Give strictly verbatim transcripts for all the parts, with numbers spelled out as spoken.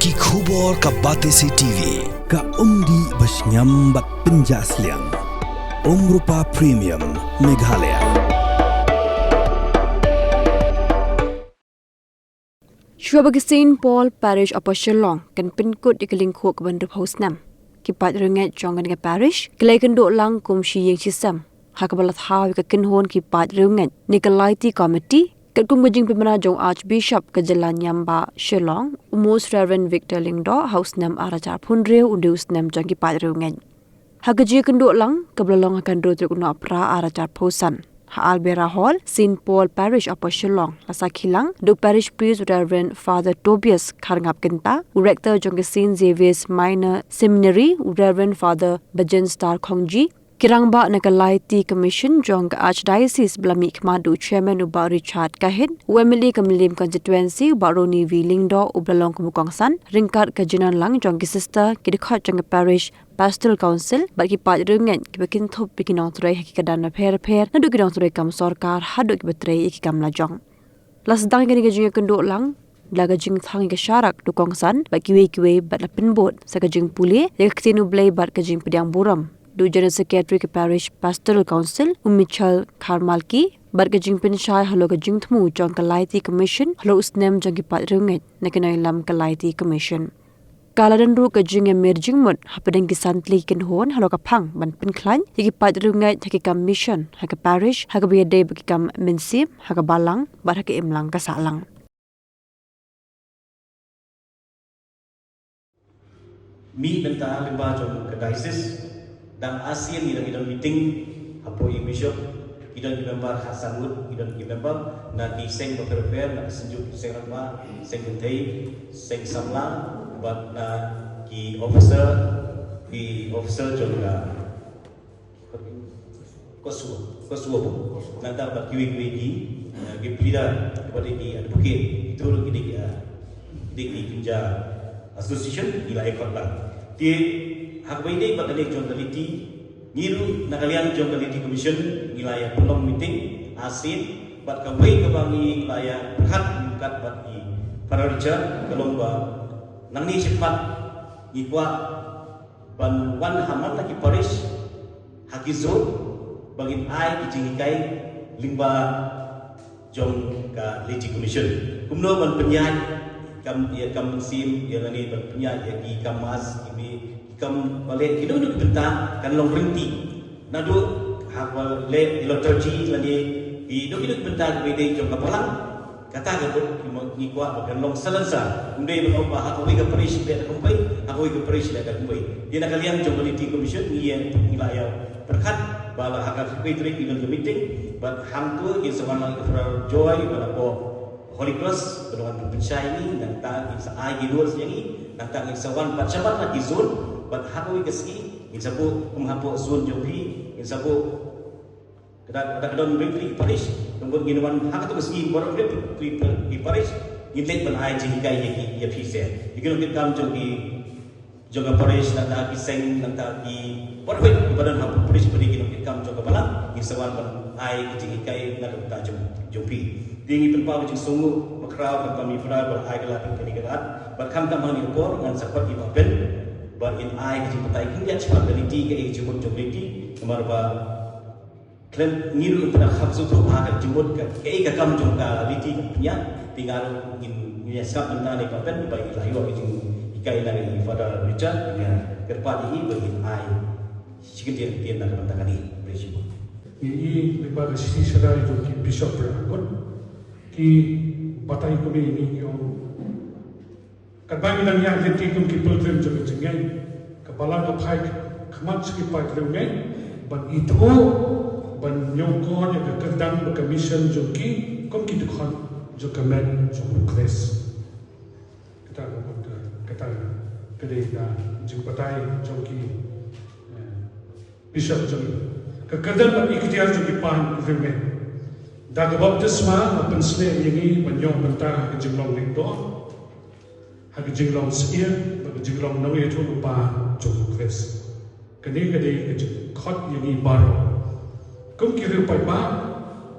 Ki khubor ka Batesi T V, ka umdih ba shngiam bad pynjah sliang. Umrupa Premium, Meghalaya. Shuwa ba ka Saint Paul Parish Upper Shillong kan pynkut ïa ka lyngkhuh ka ban rep haus nem, ki paid riewngeit jong kane ka parish ki la ïakynduh lang kum shi ïing shi sem ha kaba la thaw ïa ka kynhun ki paid riewngeit ne ka Laity Committee, katkum ka jingpynbna jong Archbishop ka jylla Niam Bah Shillong, u Most Reverend Victor Lyngdoh, ha u snem ar hajar phew hynriew, u dei u snem jong ki paid riewngeit. Ha ka jingïakynduh lang kaba la long ha ka hynriew tarik u Nohprah ar hajar phew san, ha Alberta Hall, Saint Paul Parish Upper Shillong, la sakhi lang da u Parish Priest u Reverend Father Tobias Kharngap Kynta, u Rector jong ka Saint Xavier's Minor Seminary u Reverend Father Bajan Star Khongji, ki rangbah na ka Laity Commission jong ka Archdiocese ba la mihkhmat da u Chairman u Bah Richard Kahit, u M L A ka Mylliem Constituency u Bah Ronnie V Lyngdoh uba la long kum u kongsan, ryngkat ka jingdon lang jong ki sister, ki dkhot jong ka Parish Pastoral Council bad ki paid riewngeit kiba kynthup ïa ki nongtrei ha ki kyrdan bapher bapher, naduh ki nongtrei kam sorkar haduh kiba trei ïa ki kam lajong. La sdang ïa kane ka jingïakynduh lang da ka jingthang ïa ka sharak da u kongsan bad kiwei kiwei bad la pynbud sa ka jingpule ïa ka ktien U Blei bad ka jingpdiang burom da u General Secretary ka Parish Pastoral Council, u Michel Kharmalki, bad ka jingpynshai halor ka jingthmu jong ka Laity Commission halor u snem jong ki paid riewngeit na ki nongïalam ka Laity Commission. Ka la don ruh ka jingïamir jingmut hapdeng ki san tylli ki kynhun halor ka phang ban pynkhlaiñ ïa ki paid riewngeit ha ki kam mission ha ka parish, ha kaba ïadei bad ki kam mynsiem ha ka balang bad ha ka imlang ka sahlang. Mih mynta lyngba jong ka diocese, dang ar sien ngi dang, ngi don meeting hapoh i bishop, ngi don ki member khatsan ngut, ngi don ki member na ki seng bapher bapher, na ka Synjuk Seng Rangbah, Seng Kynthei, Seng Samla, bad na ki officer, ki officer jong ka Kosua, Kosua, nangta bad kiwei kiwei ki, eh, ki pleader, bad ki advocate, itu ruh ki dei, eh, ki dei ki kynja association, ngi la ïakhot lang. Te ha kaba ïadei bad kane jong ka Laity, ngi ruh na ka liang jong ka Laity Commission ngi la ïa pynlong meeting ar sien, bad kawei kaba ngi la ïa pyrkhat ryngkat bad i Father Richard ka long ba nangne shakhmat ngi kwah ban wan ha man la ki parish, ha ki zone, ba ngin ai ki jinghikai lyngba jong ka Laity Commission. Kumno ban pynïaid kam, ïa kam mynsiem, ïa lane ban pynïaid ïa ki kam mass, ki mih, ki kam balei, kino kino ki bynta kan long rynti. Naduh ha kaba leh liturgy lane kino kino ki bynta kiba dei jong ka balang. Kata ka mut ngi kwah ba kan long silencer. Ym dei ban ong ba ha kawei ka parish leh da kumwei, ha kawei ka parish leh da kumwei. Te na ka liang jong ka Laity Commission ngi ïa, ngi la ïa pyrkhat ba la ha ka kawei tarik ngi don ka meeting, bad hangto ngin sa wan lang ïa ka Father Joy ba la buh Holy Cross, ba la wan pynshai ïa ngi, nangta ngin sa ai ki rules ïa ngi, nangta ngin sa wan pat shabar na ki zone, bad ha kawei ka sngi ngin sa buh kum hapoh zone jong phi, ngin sa buh Kata, kata ka don hynriew tylli ki parish, nangta ngin wan ha kato ka sngi baroh hynriew tylli ki parish, ngin leit ban ai jinghikai ïa ki, ïa phi seh. Ïa ki nongkitkam jong ki, jong ka parish, nangta ki seng, nangta ki baroh hynriew kiba don ha parish, bad ïa ki nongkitkam jong ka balang, ngin sa wan ban ai ki jinghikai na ka bynta jong, jong phi. Te ngi pynpaw ka jingsngewnguh bakhraw, pynpaw ïa phi ban ai ka lad ïa kane ka lad. Bad khamtam hangne ha por, ngan sa khot ïa i Bah Ben ba in ai ka jingbatai khyndiat shaphang ka Laity, kaei ka jingmut jong ka Laity, namar ba Khlem ngi ruh ngim pyndonkam shuh ha ka jingmut ka, kaei ka kam jong ka Laity ka pynïaid, te nga ruh ngin, ngin ïa sngap mynta ne ka pen ba i la ïoh ka jinghikai na i Father Richard, nga kyrpad ïa i ba in ai shi kyntien kyntien na ka bynta kane. Khublei shibun. Ngi i lyngba ka shithi sharai jong ki bishop ba la kut, ki batai kumne ïa ngi, ki ong, Katba ngi dang ïaid lynti kum ki pilgrim jong ka jingngeit, ka balang ka phai khmat sha ki paid riewngeit ban ithuh, ban ñiewkor ïa ka kyrdan bad ka mission jong ki kum ki dkhot jong ka met jong U Khrist. Kata ka mut, kata ka dei ka jingbatai jong ki, eh, Bishop jong ka kyrdan bad ikhtiar jong ki paid riewngeit. Da ka baptisma la pynsngew ïa ngi ban ïoh bynta ha ka jinglong lyngdoh, ha ka jinglong syier bad ka jinglong nongïathuhlypa jong U Khrist. Kane ka dei ka jingkhot ïa ngi baroh. Kum ki riew paidbah,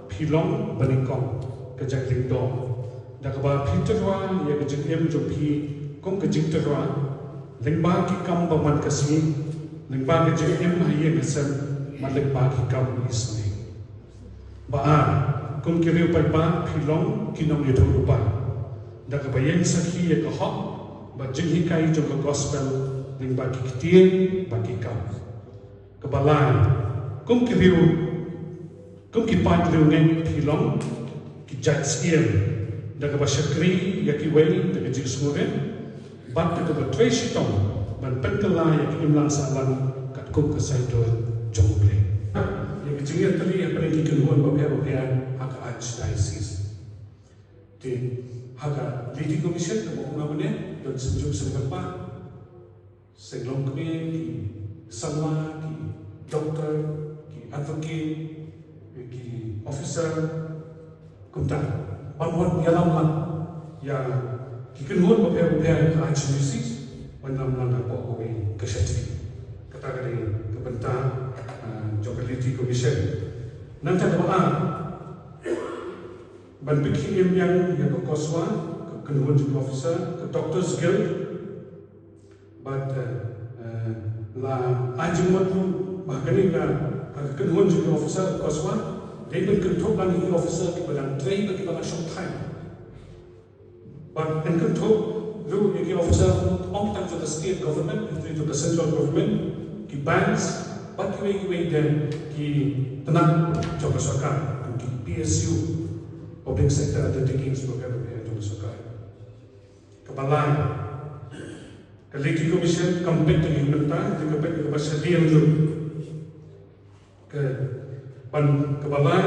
phi long ba nyngkong ka jait lyngdoh, da kaba phi tyrwa ïa ka jingim jong phi Kum ka jingtyrwa lyngba ki kam ba man ka sngi, lyngba ka jingim ha ïing ha sem, bad lyngba ki kam isynei. Ba ar, kum ki riew paidbah phi long ki nongïathuhlypa da kaba ïeng sakhi ïa ka hok bad jinghikai jong ka gospel lyngba ki ktien bad ki kam. Kaba lai, kum ki riew, kum ki paid riewngeit phi long ki jait syiem da kaba shakri ïa kiwei da ka jingsngewrit bad da kaba trei shitom ban pynkylla ïa ka imlang sahlang katkum ka saiñdur jong U Blei. Ïa ka jingïatylli hapdeng ki kynhun bapher bapher ha ka Archdiocese. Te ha ka Laity Commission kaba ong nga mynne, don synjuk seng kyrpang, seng longkmie, ki samla, ki doktor, ki advocate, ki officer, kumta. Ban wan ïalam lang ïa ki kynhun bapher bapher ha ka Archdiocese, ban ïalam lang hapoh kawei ka shatri. Kata ka dei ka bynta, ah, jong ka Laity Commission. Nangta kaba ar, ban pynkhih im ïa ka COSWA, ka kynhun jong ki officer, ka Doctors Guild, bad, eh, eh, la ai jingmut ruh ba kane ka, ka kynhun jong ki officer, ka COSWA, dei ban kynthup lang ïa ki officer kiba dang trei bad kiba la shong thaiñ. Bad yn kynthup ruh ïa ki officer ym tang jong ka state government, hynrei jong ka central government, ki banks, bad kiwei kiwei de ki tnat jong ka sorkar, ki PSU, public sector undertakings, bapher bapher jong ka sorkar. Kaba lai, ka Laity Commission kam peit ïa ka bynta, ka peit ïa kaba shadien ruh. Ka, ban, kaba lai,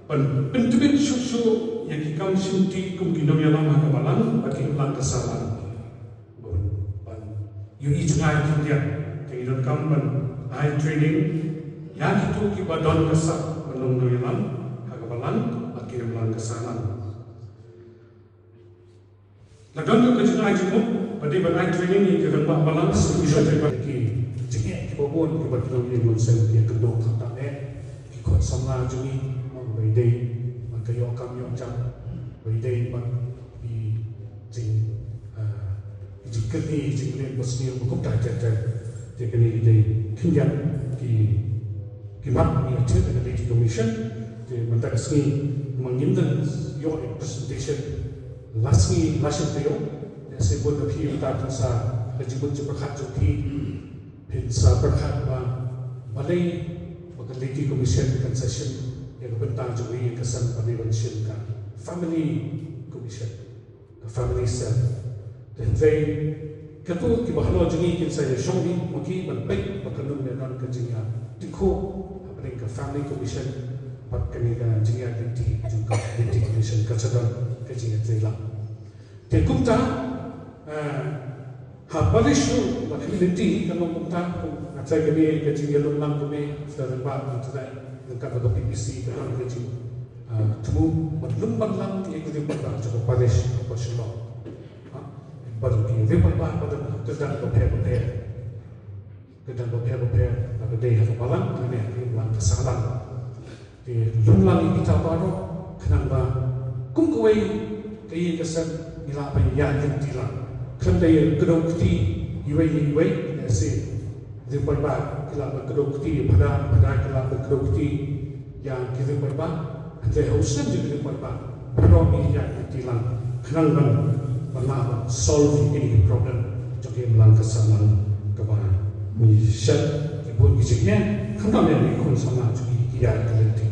ban pyntbit shuh shuh ïa ki kam shimti kum ki nongïalam ha ka balang bad ki imlang ka sahlang. Ban, ban ïohi jngai khyndiat, te ngi donkam ban ai training ïa kito kiba don ka sap ban long nongïalam ha ka balang bad ki imlang ka sahlang. La don ruh ka jingai jingmut ba dei ban ai training ïa ki rangbah balang, ki sha trei ba ki jingeh kiba bun kiba ki nongïalam seng ïa ki dong kata eh ki khun samla jong ngi, ba ïadei bad ka ïoh kam ïoh jam, ba ïadei bad ki jing, ah, ki jingkylli, ki jingkylli ba sniew ba kumta ter ter. Te kane ki dei khyndiat ki, ki mat ngi ïa trei da ka Laity Commission. Te mynta ka sngi ma ngim dang ïoh ïa ka presentation la sngi la sien taïew. Lehse bun na phi mynta phin sa, ka jingmut jingpyrkhat jong phi, phin sa pyrkhat ba balei ba ka Laity Commission kan sa shim ïa ka bynta jong ngi, ïa ka san ba dei ban shim ka Family Commission, ka Family Cell. Te hynrei kato kiba halor jong ngi kin sa ïashong hi ma ki ban peit ba kan ym don ka jingïatyngkhuh hapdeng ka Family Commission bad kane ka jingïaleit jong ka Laity Commission, ka sa don ka jingïatrei lang. Te kumta, eh, ha parish ruh bad community kan long kumta, kum nga trai kane ka jingïalum lang kumne, after ba kumta dei, ka, ka P P C ka long ka jing, eh, thmu ban lum ban lang ïa ki jingpynbha jong ka parish ha Shillong. Ha? Bad ki riewpaidbah ba don ha ki kyrdan bapher bapher. Kyrdan bapher bapher, la ka dei ha ka balang, lane ha ka imlang ka sahlang. Te lum lang ïa kita baroh, khnang ba kum kawei ka ïing ka sem ngi lah ban ïaid lynti lang. Khlem da ïa kdew kti iwei ïa iwei, lehse riewpaidbah ki lah ban kdew kti, phada, phada ki lah ban kdew kti ïa ki riewpaidbah. Hynrei ha u snem jong ki riewpaidbah baroh ngi ïaid lynti lang khnang ban, ban lah ban solve ïa kine ki problem jong ka imlang ka sahlang kaba ngi shet ïa bun ki jingeh, khamtam ïa ki khun samla jong ngi ki ïaid lynti.